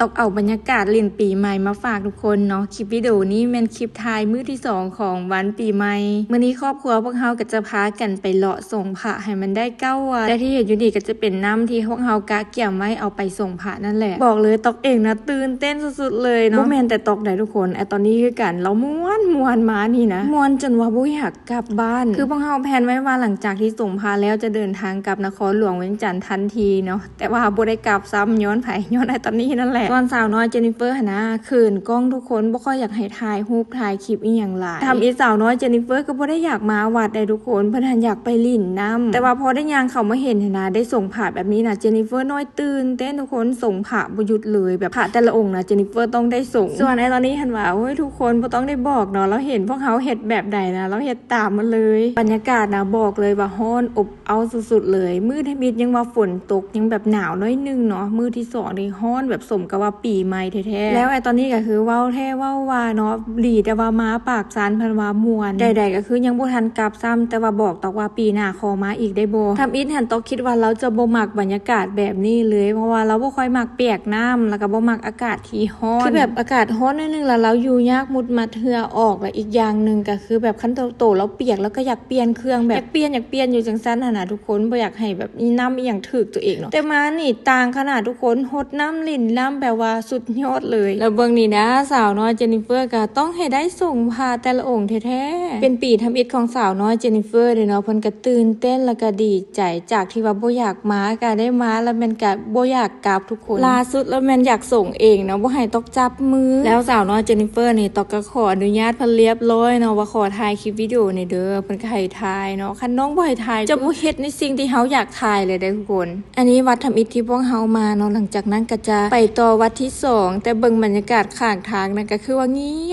ຕອກເອົາບັນຍາກາດຫຼິ້ນປີໃໝ່ມາຝາກທຸກຄົນເນາະ. ຄລິບວິດີໂອນີ້ແມ່ນຄລິບຖ່າຍມື້ທີສອງຂອງວັນປີໃໝ່. ມື້ນີ້ຄອບຄົວພວກເຮົາກໍຈະພາກັນໄປເລາະສົງພະໃຫ້ມັນໄດ້ເກົ້າວັດ. ແຕ່ທີ່ເຫັນຢູ່ນີ້ກໍຈະເປັນນ້ຳທີ່ພວກເຮົາກະກຽມໄວ້ເອົາໄປສົງພະນັ້ນແຫຼະ. ບອກເລີຍຕອກເອງນະຕື່ນເຕັ້ນສຸດໆເລີຍເນາະ. ບໍ່ແມ່ນແຕ່ຕອກໃດທຸກຄົນ, ແອຕອນນີ້ຄືກັນ, ລາວມ່ວນ ມ່ວນມານີ້ນະ, ມ່ວນຈົນວ່າບໍ່ຢາກ ກັບບ້ານ. ຄືພວກເຮົາແພນໄວ້ວ່າຫຼັງຈາກທີ່ສົງພະແລ້ວຈະເດີນທາງກັບນະຄອນຫຼວງວຽງຈັນທັນທີເນາະ, ແຕ່ວ່າບໍ່ໄດ້ກັບຊ້ຳ ຍ້ອນໃຜ? ຍ້ອນອ້າຍຕອນນີ້ນັ້ນແຫຼະ. ສ່ວນສາວນ້ອຍເຈນິເຟີຫັ້ນນະ ເຂີນກ້ອງທຸກຄົນ, ບໍ່ຄ່ອຍຢາກໃຫ້ຖ່າຍຮູບຖ່າຍຄລິບອີ່ຫຍັງຫຼາຍ. ທຳອິດສາວນ້ອຍເຈນິເຟີກໍບໍ່ໄດ້ຢາກມາວັດໃດທຸກຄົນ, ເພິ່ນຫັ້ນຢາກໄປຫຼິ້ນນ້ຳ. ແຕ່ວ່າພໍໄດ້ຍ່າງເຂົ້າມາເຫັນຫັ້ນນະ ໄດ້ສົງພະແບບນີ້ນະ ເຈນິເຟີນ້ອຍຕື່ນເຕັ້ນທຸກຄົນ, ສົງພະບໍ່ຢຸດເລີຍ, ແບບພະແຕ່ລະອົງນະ ເຈນິເຟີຕ້ອງໄດ້ສົງ. ສ່ວນອ້າຍຕອນນີ້ຫັ້ນວ່າ ໂອ້ຍ ທຸກຄົນບໍ່ຕ້ອງໄດ້ບອກເນາະ, ລາວເຫັນພວກເຮົາເຮັດແບບໃດນະ ລາວເຮັດ ຕາມມາເລີຍ. ບັນຍາກາດນະ ບອກເລີຍວ່າຮ້ອນອົບເອົ້າສຸດໆເລີຍ. ມື້ທຳອິດຍັງວ່າຝົນຕົກ ຍັງແບບໜາວໜ້ອຍໜຶ່ງເນາະ, ມື້ທີສອງນີ້ຮ້ອນແບບສົມກັບວ່າປີໃໝ່ແທ້ໆ. ແລ້ວໄອ້ຕອນນີ້ກໍຄືເວົ້າແທ້ເວົ້າວ່າເນາະ, ດີແຕ່ວ່າມາປາກຊັນ ເພິ່ນວ່າມ່ວນ. ໃດໆກໍຄືຍັງບໍ່ທັນກັບຊ້ຳ, ແຕ່ວ່າບອກຕອກວ່າປີໜ້າຂໍມາອີກໄດ້ບໍ່? ທຳອິດຫັ້ນຕອກຄິດວ່າລາວຈະບໍ່ມັກບັນຍາກາດແບບນີ້ເລີຍ, ເພາະວ່າລາວບໍ່ຄ່ອຍມັກປຽກນ້ຳ ແລ້ວກໍບໍ່ມັກອາກາດ ທີ່ຮ້ອນ ຄືແບບອາກາດຮ້ອນໜ້ອຍໜຶ່ງ ແລ້ວລາວຢູ່ຍາກ ມຸດມັດເຫື່ອອອກ ແລະ ອີກຢ່າງໜຶ່ງກໍຄືແບບຄັນໂຕ ໂຕລາວປຽກ ລາວກໍຢາກປ່ຽນເຄື່ອງ ແບບຢາກປ່ຽນ ຢາກປ່ຽນຢູ່ຈັ່ງຊັ້ນຫັ້ນນະທຸກຄົນ, ບໍ່ຢາກໃຫ້ແບບມີນ້ຳອີ່ຫຍັງຖືກຕົວເອງເນາະ. ແຕ່ມານີ້ຕ່າງຂະໜາດທຸກຄົນ, ຫົດນ້ຳ ຫຼິ້ນນ້ຳ ແບບວ່າສຸດຍອດເລີຍ. ແລ້ວເບິ່ງນີ້ນະ ສາວນ້ອຍເຈນິເຟີກໍຕ້ອງໃຫ້ໄດ້ສົງພະແຕ່ລະອົງແທ້ໆ. ເປັນປີທຳອິດຂອງສາວນ້ອຍເຈນິເຟີເດ້ເນາະ, ເພິ່ນກໍຕື່ນເຕັ້ນ ແລ້ວກໍດີ ໃຈ ຈາກທີ່ວ່າບໍ່ຢາກມາ ກະໄດ້ມາ ແລ້ວແມ່ນກະບໍ່ຢາກກັບທຸກຄົນ. ລ່າສຸດແລ້ວແມ່ນຢາກສົງເອງເນາະ, ບໍ່ໃຫ້ຕອກຈັບມື. ແລ້ວສາວນ້ອຍເຈນິເຟີນີ້ ຕອກກະຂໍອະນຸຍາດເພິ່ນລຽບຮ້ອຍເນາະ ວ່າຂໍຖ່າຍຄລິບວິດີໂອແດ່ເດີ, ເພິ່ນກະໃຫ້ຖ່າຍເນາະ. ຄັນນ້ອງບໍ່ໃຫ້ຖ່າຍ ຈະບໍ່ເຮັດໃນສິ່ງທີ່ເຮົາຢາກຖ່າຍເລີຍເດ້ທຸກຄົນ. ອັນນີ້ວັດທຳອິດທີ່ພວກເຮົາມາເນາະ, ຫຼັງຈາກນັ້ນກະຈະໄປຕໍ່ວັດທີສອງ, ແຕ່ເບິ່ງບັນຍາກາດຂ້າງທາງນະ ກະຄືວ່າງ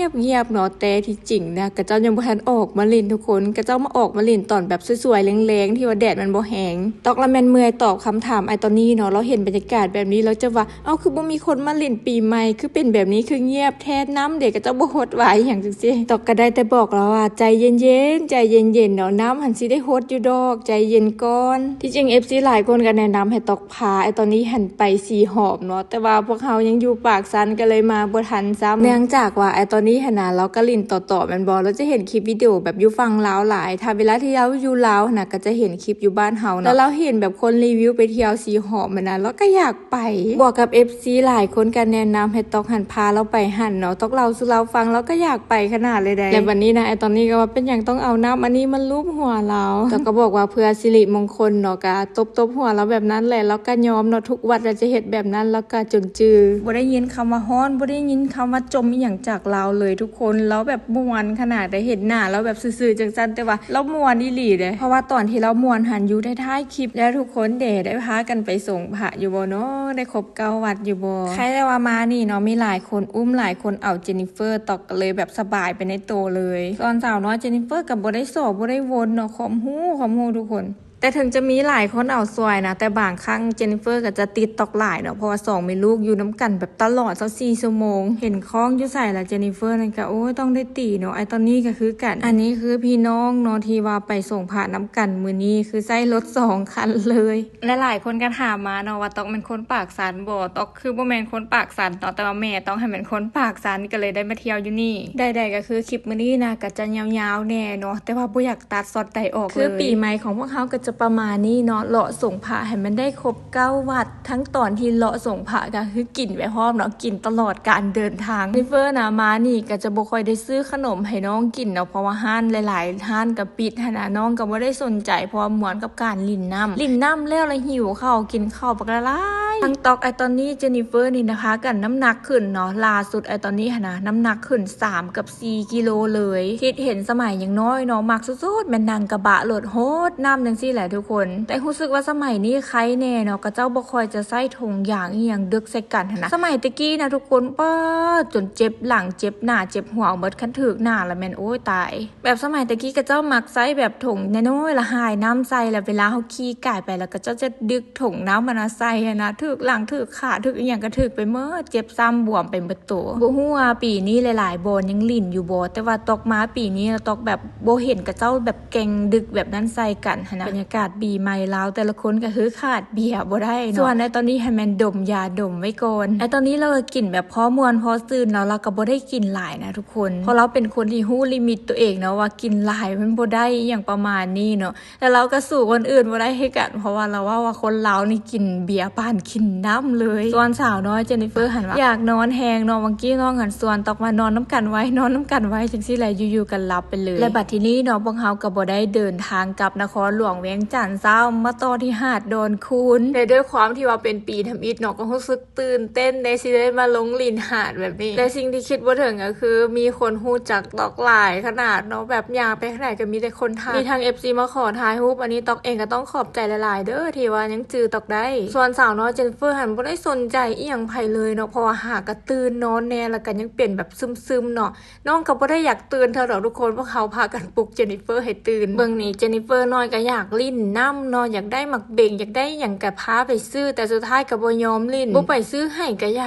ຽບໆເນາະ, ແຕ່ທີ່ຈິງນະ ເຂົາເຈົ້າຍັງບໍ່ທັນອອກມາຫຼິ້ນທຸກຄົນ, ເຂົາເຈົ້າມາອອກມາຫຼິ້ນຕອນແບບສວຍໆແລງໆ ທີ່ວ່າແດດມັນບໍ່ແຮງ. ຕອກລະແມ່ນເມື່ອຍຕອບຄຳຖາມອ້າຍຕອນນີ້ເນາະ, ລາວເຫັນບັນຍາກາດແບບນີ້ ລາວຈະວ່າ ເອົ້າ ຄືບໍ່ມີຄົນມາຫຼິ້ນປີໃໝ່ ຄືເປັນແບບນີ້ ຄືງຽບແທ້ ນ້ຳເດ ເຂົາເຈົ້າບໍ່ຫົດຫວາອີ່ຫຍັງຈັ່ງຊີ້. ຕອກກະໄດ້ແຕ່ບອກລາວວ່າ ໃຈເຢັນໆ ໃຈເຢັນໆເນາະ, ນ້ຳຫັ້ນຊິໄດ້ຫົດຢູ່ດອກ ໃຈເຢັນກ່ອນ. ທີ່ຈິງເອັຟຊີຫຼາຍຄົນກໍແນະນຳໃຫ້ຕອກພາອ້າຍຕອນນີ້ຫັ້ນໄປສີຫອມເນາະ, ແຕ່ວ່າພວກເຮົາຍັງຢູ່ປາກຊັນກໍເລີຍມາບໍ່ທັນຊ້ຳ, ເນື່ອງຈາກວ່າອ້າຍຕອນນີ້ຫັ້ນນະ ລາວກໍຫຼິ້ນຕໍ່ໆແມ່ນບໍ່, ລາວຈະເຫັນຄລິບວິດີໂອແບບຢູ່ຝັ່ງລາວຫຼາຍ, ຖ້າເວລາທີ່ລາວຢູ່ລາວຫັ້ນນະ ກໍຈະເຫັນຄລິບຢູ່ບ້ານເຮົາເນາະ, ແລ້ວລາວເຫັນແບບຄົນຣີວິວໄປທ່ຽວສີຫອມຫັ້ນນະ ລາວກໍຢາກ ໄປ. ບວກກັບເອັຟຊີຫຼາຍຄົນກໍແນະນຳໃຫ້ຕອກຫັ້ນພາລາວໄປຫັ້ນເນາະ, ຕອກເລົ່າສູ່ລາວຟັງ ລາວກໍຢາກໄປຂະໜາດເລີຍໃດ. ແລ້ວບັດນີ້ນະ ອ້າຍຕອນນີ້ກໍວ່າ ເປັນຫຍັງຕ້ອງເອົານ້ຳອັນນີ້ມາລູບຫົວລາວ? ຕອກກໍບອກວ່າເພື່ອສິລິມົງຄົນເນາະ, ກໍຕົບໆຫົວລາວແບບນັ້ນແຫຼະ, ລາວກໍຍອມເນາະ, ທຸກວັດລາວຈະເຮັດແບບນັ້ນ, ລາວກໍຈົນຈື່. ບໍ່ໄດ້ຍິນຄຳວ່າຮ້ອນ, ບໍ່ໄດ້ຍິນຄຳວ່າຈົ່ມອີ່ຫຍັງຈາກລາວເລີຍທຸກຄົນ, ລາວແບບມ່ວນຂະໜາດໃດ, ເຫັນໜ້າລາວແບບຊື່ໆຈັ່ງຊັ້ນ, ແຕ່ວ່າລາວມ່ວນອີ່ຫຼີເດ້, ເພາະວ່າຕອນທີ່ລາວມ່ວນຫັ້ນ ຢູ່ທ້າຍໆຄລິບ ແລ້ວທຸກຄົນເດ ໄດ້ພາກັນໄປສົງພະຢູ່ບໍ່ເນາະ? ໄດ້ຄົບ ເກົ້າວັດຢູ່ບໍ່? ໃຄແຕ່ວ່າມານີ້ເນາະ ມີຫຼາຍຄົນອຸ້ມ ຫຼາຍຄົນເອົາເຈນິເຟີ, ຕອກກໍເລີຍແບບສະບາຍໄປໃນໂຕເລີຍ. ສ່ວນສາວນ້ອຍເຈນິເຟີກໍບໍ່ໄດ້ສໍ້ ບໍ່ໄດ້ວົນເນາະ, ຄວາມຮູ້ ຄວາມຮູ້ທຸກຄົນ. ແຕ່ເຖິງຈະມີຫຼາຍຄົນເອົາຊ່ວຍນະ, ແຕ່ບາງຄັ້ງເຈນິເຟີກໍຈະຕິດຕອກຫຼາຍເນາະ, ເພາະວ່າສອງແມ່ລູກຢູ່ນຳກັນແບບຕະຫຼອດຊາວສີ່ຊົ່ວໂມງ. ເຫັນຄ້ອງຢູ່ໃສລະ ເຈນິເຟີນັ້ນກໍ ໂອ້ຍ ຕ້ອງໄດ້ຕີເນາະ. ອ້າຍຕອນນີ້ກໍຄືກັນ. ອັນນີ້ຄືພີ່ນ້ອງເນາະ ທີ່ວ່າໄປສົງພະນຳກັນມື້ນີ້, ຄືໃຊ້ລົດສອງຄັນເລີຍ. ຫຼາຍໆຄົນກໍຖາມມາເນາະວ່າ ຕອກແມ່ນຄົນປາກຊັນບໍ່? ຕອກຄືບໍ່ແມ່ນຄົນປາກຊັນເນາະ, ແຕ່ວ່າແມ່ຕອກຫັ້ນແມ່ນຄົນປາກຊັນ ກໍເລີຍໄດ້ມາທ່ຽວຢູ່ນີ້. ໃດໆກໍຄືຄລິບມື້ນີ້ນະ ກໍຈະຍາວໆແດ່ເນາະ, ແຕ່ວ່າບໍ່ຢາກຕັດຊັອດໃດອອກເລີຍ. ຄືປີໃໝ່ຂອງພວກເຮົາກໍຈະປະມານນີ້ເນາະ, ເລາະສົງພະໃຫ້ມັນໄດ້ຄົບເກົ້າວັດ, ທັງຕອນທີ່ເລາະສົງພະກໍຄືກິນໄປພ້ອມເນາະ, ກິນຕະຫຼອດການເດີນທາງ. ເຈນນິເຟີນະ ມານີ້ກໍຈະບໍ່ຄ່ອຍໄດ້ຊື້ຂະໜົມໃຫ້ນ້ອງກິນເນາະ, ເພາະວ່າຮ້ານຫຼາຍໆຮ້ານກໍປິດຫັ້ນນະ, ນ້ອງກໍບໍ່ໄດ້ສົນໃຈ ເພາະວ່າມ່ວນກັບ ການຫຼິ້ນນ້ຳ ຫຼິ້ນນ້ຳແລ້ວລະຫິວເຂົ້າ ກິນເຂົ້າບັກຫຼາຍໆ. ທັງຕອກ ໄອ້ຕອນນີ້ ເຈນນິເຟີນີ້ນະ ພາກັນນ້ຳໜັກຂຶ້ນເນາະ, ລ່າສຸດ ໄອ້ຕອນນີ້ຫັ້ນນະ ນ້ຳໜັກຂຶ້ນສາມກັບສີ່ກິໂລເລີຍ. ຄິດເຫັນສະໄໝຍັງນ້ອຍເນາະ ມັກສຸດໆແມ່ນນັ່ງກະບະໂລດ ໂຫດນ້ຳຈັ່ງຊີ້ແຫຼະທຸກຄົນ. ແຕ່ຮູ້ສຶກວ່າສະໄໝນີ້ໄຄແດ່ເນາະ, ເຂົາເຈົ້າບໍ່ຄ່ອຍຈະໃຊ້ຖົງຢາງອີ່ຫຍັງດຶກໃສ່ກັນຫັ້ນນະ. ສະໄໝແຕ່ກີ້ນະທຸກຄົນ ປາດ ຈົນເຈັບຫຼັງ ເຈັບໜ້າ ເຈັບຫົວໝົດ, ຄັນຖືກໜ້າລະແມ່ນ ໂອ້ຍ ຕາຍ. ແບບສະໄໝແຕ່ກີ້ເຂົາເຈົ້າມັກໃຊ້ແບບຖົງນ້ອຍໆ ລະຫາຍນ້ຳໃສ່ ລະເວລາເຮົາຂີ່ກາຍໄປ ລະເຂົາເຈົ້າຈະດຶກຖົງນ້ຳຫັ້ນນະໃສ່ຫັ້ນນະ. ຖືກຫຼັງ ຖືກຂາ ຖືກອີ່ຫຍັງກໍຖືກໄປໝົດ ເຈັບຊ້ຳບວມໄປໝົດໂຕ. ບໍ່ຮູ້ວ່າປີນີ້ຫຼາຍໆບ່ອນຍັງຫຼິ້ນຢູ່ບໍ່ ແຕ່ວ່າຕອກມາປີນີ້ລະ ຕອກແບບບໍ່ເຫັນເຂົາເຈົ້າແບບແກ່ງດຶກແບບນັ້ນໃສ່ກັນຫັ້ນນະ. ບັນຍາກາດປີໃໝ່ລາວ ແຕ່ລະຄົນກໍຄືຂາດເບຍບໍ່ໄດ້ເນາະ. ສ່ວນອ້າຍໂຕນີ້ຫັ້ນແມ່ນດົມຢາດົມໄວ້ກ່ອນ. ອ້າຍໂຕນີ້ລາວກໍກິນແບບພໍມ່ວນພໍຊື່ນແລ້ວ ລາວກໍບໍ່ໄດ້ກິນຫຼາຍນະທຸກຄົນ ເພາະລາວເປັນຄົນທີ່ຮູ້ລິມິດຕົວເອງເນາະ ວ່າກິນຫຼາຍມັນບໍ່ໄດ້ ອີ່ຫຍັງປະມານນີ້ເນາະ. ແລ້ວລາວກໍສູ້ຄົນອື່ນບໍ່ໄດ້ຄືກັນ ເພາະວ່າລາວເວົ້າວ່າຄົນລາວນີ້ກິນເບຍປານກິນນ້ຳເລີຍ. ສ່ວນສາວນ້ອຍເຈນນິເຟີຫັ້ນວ່າຢາກນອນແຮງເນາະ ບາງກີ້ນ້ອງຫັ້ນຊວນຕອກວ່ານອນນຳກັນໄວ້ ນອນນຳກັນໄວ້ ຈັ່ງຊີ້ແຫຼະ ຢູ່ໆກໍຫຼັບໄປເລີຍ. ແລະບັດທີນີ້ເນາະ ພວກເຮົາກໍບໍ່ໄດ້ເດີນທາງກັບນະຄອນຫຼວງວຽງຈັນຊ້ຳ ມາຕໍ່ທີ່ຫາດດອນຄູນ ແລະດ້ວຍຄວາມທີ່ວ່າເປັນປີທຳອິດເນາະ ກໍຮູ້ສຶກ ຕື່ນເຕັ້ນເດ້ ຊິໄດ້ມາລົງຫຼິ້ນຫາດແບບນີ້ ແລະສິ່ງທີ່ຄິດບໍ່ເຖິງກໍຄືມີຄົນຮູ້ຈັກຕອກຫຼາຍຂະໜາດເນາະ ແບບຍ່າງໄປທາງໃດກໍມີແຕ່ຄົນທັກ ມີທັງເອັຟຊີມາຂໍຖ່າຍຮູບ. ອັນນີ້ຕອກເອງກໍຕ້ອງຂອບໃຈຫຼາຍໆເດີ້ ທີ່ວ່າຍັງຈື່ຕອກໄດ້. ສ່ວນສາວນ້ອຍເຈນນິເຟີຫັ້ນບໍ່ໄດ້ສົນໃຈອີ່ຫຍັງໃຜເລີຍເນາະ ເພາະວ່າຫາກະຕື່ນນອນແດ່ ແລ້ວກໍຍັງເປັນແບບຊຶມໆເນາະ. ນ້ອງກໍບໍ່ໄດ້ຢາກຕື່ນເທົ່າດອກທຸກຄົນ ພວກເຮົາພາກັນປຸກເຈນນິເຟີໃຫ້ຕື່ນ. ເບິ່ງນີ້ ເຈນນິເຟີນ້ອຍກໍຢາກຫຼິ້ນນຳເນາະ ຢາກໄດ້ໝາກເບັງ ຢາກໄດ້ຫຍັງກໍພາໄປຊື້ ແຕ່ສຸດທ້າຍກໍບໍ່ຍອມຫຼິ້ນ. ບໍ່ໄປຊື້ໃຫ້ກໍຢ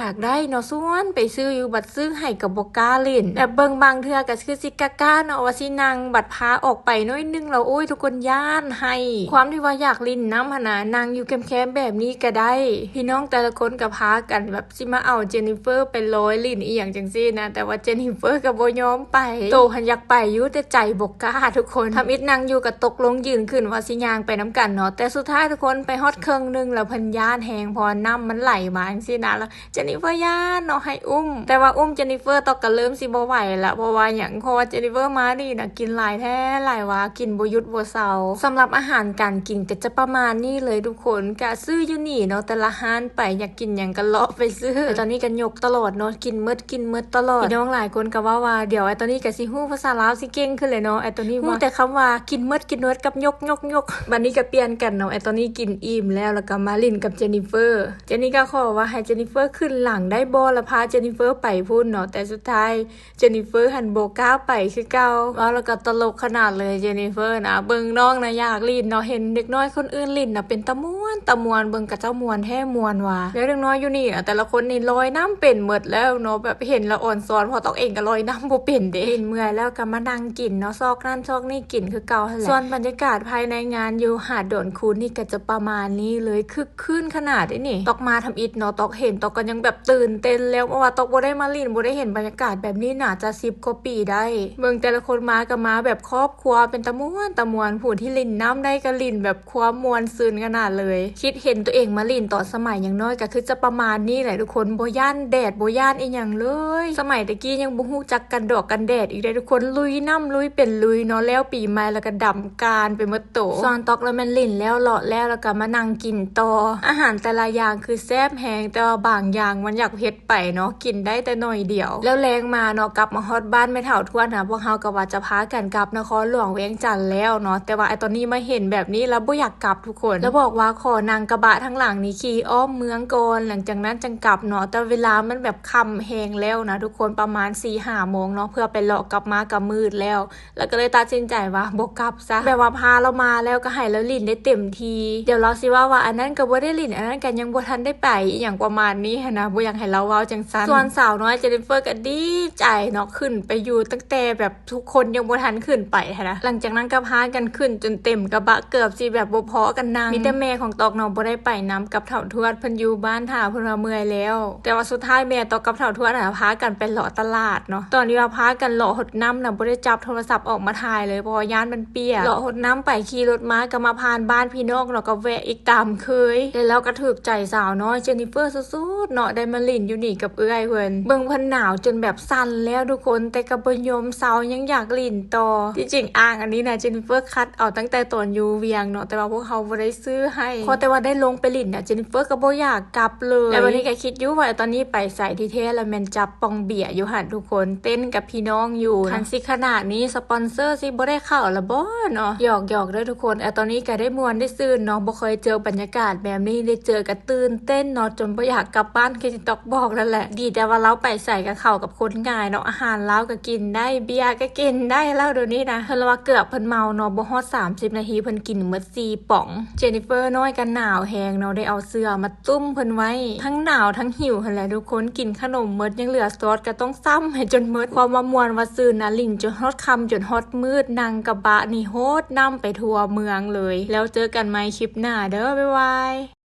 າກໄດ້ເນາະ ຊວນໄປຊື້ຢູ່ ບັດຊື້ໃຫ້ກໍບໍ່ກ້າຫຼິ້ນ. ແບບເບິ່ງບາງເທື່ອກໍຄືຊິກ້າໆເນາະ ວ່າຊິນັ່ງ ບັດພາອອກໄປໜ້ອຍໜຶ່ງແລ້ວ ໂອ້ຍ ທຸກຄົນຢ້ານໄຫ້. ຄວາມທີ່ວ່າຢາກຫຼິ້ນນຳຫັ້ນນະ ນັ່ງຢູ່ແຄມໆແບບນີ້ກໍໄດ້. ພີ່ນ້ອງແຕ່ລະຄົນກໍພາກັນແບບ ຊິມາເອົາເຈນນິເຟີໄປລອຍຫຼິ້ນອີ່ຫຍັງຈັ່ງຊີ້ນະ ແຕ່ວ່າເຈນນິເຟີກໍບໍ່ຍອມໄປ. ໂຕຫັ້ນຢາກໄປຢູ່ ແຕ່ໃຈບໍ່ກ້າທຸກຄົນ. ທຳອິດນັ່ງຢູ່ກໍຕົກລົງຢືນຂຶ້ນວ່າຊິຍ່າງໄປນຳກັນເນາະ ແຕ່ສຸດທ້າຍທຸກຄົນໄປຮອດເຄິ່ງໜຶ່ງແລ້ວ ເພິ່ນຢ້ານແຮງ ເພາະວ່ານ້ຳມັນໄຫຼມາຈັ່ງຊີ້ນະ ແລ້ວເຈນນິເຟີຢ້ານເນາະ ໃຫ້ອຸ້ມ. ແຕ່ວ່າອຸ້ມເຈນນິເຟີ ຕອກກໍເລີ່ມຊິບໍ່ໄຫວລະ ເພາະວ່າຫຍັງ ເພາະວ່າເຈນນິເຟີມານີ້ນະ ກິນຫຼາຍແທ້ຫຼາຍວ່າ ກິນບໍ່ຢຸດບໍ່ເຊົາ. ສຳລັບອາຫານການກິນກໍຈະປະມານນີ້ເລີຍທຸກຄົນ ກະຊື້ຢູ່ນີ້ເນາະ ແຕ່ລະຮ້ານໄປ ຢາກກິນຫຍັງກໍເລາະໄປຊື້. ແຕ່ຕອນນີ້ກໍຍົກຕະຫຼອດເນາະ ກິນໝົດ ກິນໝົດຕະຫຼອດ. ພີ່ນ້ອງຫຼາຍຄົນກໍເວົ້າວ່າ ດຽວອ້າຍໂຕນີ້ກໍຊິຮູ້ພາສາລາວ ຊິເກັ່ງຂຶ້ນເລີຍເນາະ. ອ້າຍໂຕນີ້ເວົ້າແຕ່ຄຳວ່າ ກິນໝົດ ກິນໝົດ ກັບ ຍົກ ຍົກ ຍົກ. ບັດນີ້ກໍປ່ຽນກັນເນາະ ອ້າຍໂຕນີ້ກິນອີ່ມແລ້ວ ແລ້ວກໍມາຫຼິ້ນກັບເຈນນິເຟີ. ເຈນນີ້ກໍຂໍວ່າໃຫ້ເຈນນິເຟີຂຶ້ນຫຼັງໄດ້ບໍ່ ລະພາເຈນນິເຟີໄປພຸ້ນເນາະ ແຕ່ສຸດທ້າຍ ເຈນນິເຟີຫັ້ນບໍ່ກ້າໄປຄືເກົ່າ. ເວົ້າແລ້ວກໍຕະຫຼົກຂະໜາດເລີຍ ເຈນນິເຟີນະ. ເບິ່ງນ້ອງນະຢາກຫຼິ້ນເນາະ ເຫັນເດັກນ້ອຍຄົນອື່ນຫຼິ້ນນະ ເປັນຕາມ່ວນຕາມ່ວນ ເບິ່ງຂະເຈົ້າມ່ວນແທ້ມ່ວນວ່າ. ແລ້ວເດັກນ້ອຍຢູ່ນີ້ນະ ແຕ່ລະຄົນນີ້ລອຍນ້ຳເປັນໝົດແລ້ວເນາະ ແບບເຫັນແລ້ວອ່ອນຊອນ ເພາະຕອກເອງກໍລອຍນ້ຳບໍ່ເປັນເດ້. ກິນເມື່ອຍແລ້ວກໍມານັ່ງກິນເນາະ ຊອກນັ້ນຊອກນີ້ກິນຄືເກົ່າຫັ້ນແຫຼະ. ສ່ວນບັນຍາກາດພາຍໃນງານຢູ່ຫາດດອນຄູນນີ້ກໍຈະປະມານນີ້ເລີຍ ຄຶກ ຄືນຂະໜາດເດ້ນີ້. ຕອກມາທຳອິດເນາະ ຕອກເຫັນ ຕອກກໍຍັງແບບຕື່ນເຕັ້ນແລ້ວ ເພາະວ່າຕອກບໍ່ໄດ້ມາຫຼິ້ນ ບໍ່ໄດ້ເຫັນບັນຍາກາດແບບນີ້ໜ້າຈະສິບກວ່າປີໄດ້. ເບິ່ງແຕ່ລະຄົນມາກໍມາແບບຄອບຄົວ ເປັນຕາມ່ວນຕາມ່ວນ ຜູ້ທີ່ຫຼິ້ນນ້ຳໄດ້ກໍຫຼິ້ນແບບຄວາມມ່ວນຊື່ນຂະໜາດເລີຍ. ຄິດເຫັນຕົວເອງມາຫຼິ້ນຕອນສະໄໝຍັງນ້ອຍ ກໍຄືຈະປະມານນີ້ແຫຼະທຸກຄົນ ບໍ່ຢ້ານແດດ ບໍ່ຢ້ານອີ່ຫຍັງເລີຍ. ສະໄໝແຕ່ກີ້ຍັງບໍ່ຮູ້ຈັກກັນດອກກັນແດດອີກເດ້ທຸກຄົນ ລຸຍນ້ຳລຸຍເປັນລຸຍເນາະ ແລ້ວປີໃໝ່ແລ້ວກໍດຳການໄປໝົດ ໂຕ. ສ່ວນຕອກລະແມ່ນຫຼິ້ນແລ້ວເລາະແລ້ວ ແລ້ວກໍມານັ່ງກິນຕໍ່. ອາຫານແຕ່ລະຢ່າງຄືແຊບແຮງ ແຕ່ວ່າບາງຢ່າງມັນຢາກເຜັດໄປເນາະ ກິນໄດ້ແຕ່ໜ້ອຍດຽວ. ແລ້ວແລງມາເນາະ ກັບມາຮອດບ້ານແມ່ເຖົ້າທວດນະ ພວກເຮົາກໍວ່າຈະພາກັນກັບນະຄອນຫຼວງວຽງຈັນແລ້ວເນາະ ແຕ່ວ່າໄອ້ຕອນນີ້ມາເຫັນແບບນີ້ແລ້ວບໍ່ຢາກກັບທຸກຄົນ ແລ້ວບອກວ່າຂໍນັ່ງກະບະທາງຫຼັງນີ້ຂີ່ອ້ອມເມືອງກ່ອນ ຫຼັງຈາກນັ້ນຈັ່ງກັບເນາະ. ແຕ່ເວລາມັນແບບຄ່ຳແຮງແລ້ວນະທຸກຄົນ ປະມານສີ່ຫ້າໂມງເນາະ ເພື່ອໄປເລາະກັບມາກໍມືດແລ້ວ. ແລ້ວກໍເລີຍຕັດສິນໃຈວ່າບໍ່ກັບຊະ ແບບວ່າພາລາວມາແລ້ວກໍໃຫ້ລາວຫຼິ້ນໄດ້ເຕັມທີ່ ດຽວລາວຊິເວົ້າວ່າອັນນັ້ນກໍບໍ່ໄດ້ຫຼິ້ນ ອັນນັ້ນກໍຍັງບໍ່ທັນໄດ້ໄປ ອີ່ຫຍັງປະມານນີ້ຫັ້ນນະ ບໍ່ຢາກໃຫ້ລາວເວົ້າຈັ່ງຊັ້ນ. ສ່ວນສາວນ້ອຍເຈນນິເຟີກໍດີໃຈເນາະ ຂຶ້ນໄປຢູ່ຕັ້ງແຕ່ແບບທຸກຄົນຍັງບໍ່ທັນຂຶ້ນໄປຫັ້ນນະ. ຫຼັງຈາກນັ້ນກໍພາກັນຂຶ້ນຈົນເຕັມກະບະ ເກືອບຊິແບບບໍ່ພໍກັນນັ່ງ ມີແຕ່ແມ່ຂອງຕອກເນາະ ບໍ່ໄດ້ໄປນຳ ກັບເຖົ້າທວດ ເພິ່ນຢູ່ບ້ານຖ້າ ເພິ່ນວ່າເມື່ອຍແລ້ວ. ແຕ່ວ່າສຸດທ້າຍແມ່ຕອກກັບເຖົ້າທວດຫັ້ນນະ ພາກັນໄປເລາະຕະຫຼາດເນາະ. ຕອນທີ່ວ່າພາກັນເລາະຫົດນ້ຳນະ ບໍ່ໄດ້ຈັບໂທລະສັບອອກມາຖ່າຍເລີຍ ເພາະວ່າຢ້ານມັນປຽກ. ເລາະຫົດນ້ຳໄປ ຂີ່ລົດມາກໍມາຜ່ານບ້ານພີ່ນ້ອງເນາະ ກໍແວະອີກຕາມເຄີຍ. ແລ້ວລາວກໍຖືກໃຈສາວນ້ອຍເຈນນິເຟີສຸດໆເນາະ ໄດ້ມາຫຼິ້ນຢູ່ນີ້ກັບເອື້ອຍເພິ່ນ. ເບິ່ງເພິ່ນໜາວຈົນແບບສັ່ນແລ້ວທຸກຄົນ ແຕ່ກໍບໍ່ຍອມເຊົາ ຍັງຢາກຫຼິ້ນຕໍ່. ທີ່ຈິງອ່າງອັນນີ້ນະ ເຈນນິເຟີຄັດເອົາຕັ້ງແຕ່ຕອນຢູ່ວຽງເນາະ ແຕ່ວ່າພວກເຮົາບໍ່ໄດ້ ຊື້ໃຫ້ ຂໍແຕ່ວ່າໄດ້ລົງໄປຫຼິ້ນນະ ເຈນນິເຟີກໍບໍ່ຢາກກັບເລີຍ. ແລ້ວບັດນີ້ກໍຄິດຢູ່ວ່າຕອນນີ້ໄປໃສ ທີ່ແທ້ລະແມ່ນຈັບປ່ອງເບຍຢູ່ຫັ້ນທຸກຄົນ ເຕັ້ນກັບພີ່ນ້ອງຢູ່. ຄັນຊິຂະໜາດນີ້ ສະປອນເຊີຊິບໍ່ໄດ້ເຂົ້າລະບໍ່ເນາະ? ຫຍອກໆເດີ້ທຸກຄົນ. ແລ້ວຕອນນີ້ກໍໄດ້ມ່ວນໄດ້ຊື່ນເນາະ ບໍ່ເຄີຍເຈີບັນຍາກາດແບບນີ້ ໄດ້ເຈີກໍຕື່ນເຕັ້ນເນາະ ຈົນບໍ່ຢາກກັບບ້ານ ຄືທີ່ຕອກບອກນັ້ນແຫຼະ. ດີແຕ່ວ່າລາວໄປໃສກໍເຂົ້າກັບຄົນງ່າຍເນາະ ອາຫານລາວກໍກິນໄດ້ ເບຍກໍກິນໄດ້ແລ້ວດຽວນີ້ນະ. ເພິ່ນວ່າເກືອບເພິ່ນເມົາເນາະ ບໍ່ຮອດສາມສິບນາທີ ເພິ່ນກິນໝົດສີ່ປ໋ອງ. ເຈນນິເຟີນ້ອຍກໍໜາວແຮງເນາະ ໄດ້ເອົາເສື້ອ ເອົາມາຕຸ້ມເພິ່ນໄວ້ ທັງໜາວທັງຫິວຫັ້ນແຫຼະທຸກຄົນ ກິນຂະໜົມໝົດ ຍັງເຫຼືອຊອດກໍຕ້ອງຊ້ຳໃຫ້ຈົນໝົດ. ຄວາມວ່າມ່ວນວ່າຊື່ນນະ ຫຼິ້ນຈົນຮອດຄ່ຳ ຈົນຮອດມືດ ນັ່ງກະບະນີ້ໂຫດນ້ຳໄປທົ່ວເມືອງເລີຍ. ແລ້ວເຈີກັນໃໝ່ຄລິບໜ້າເດີ ບາຍບາຍ.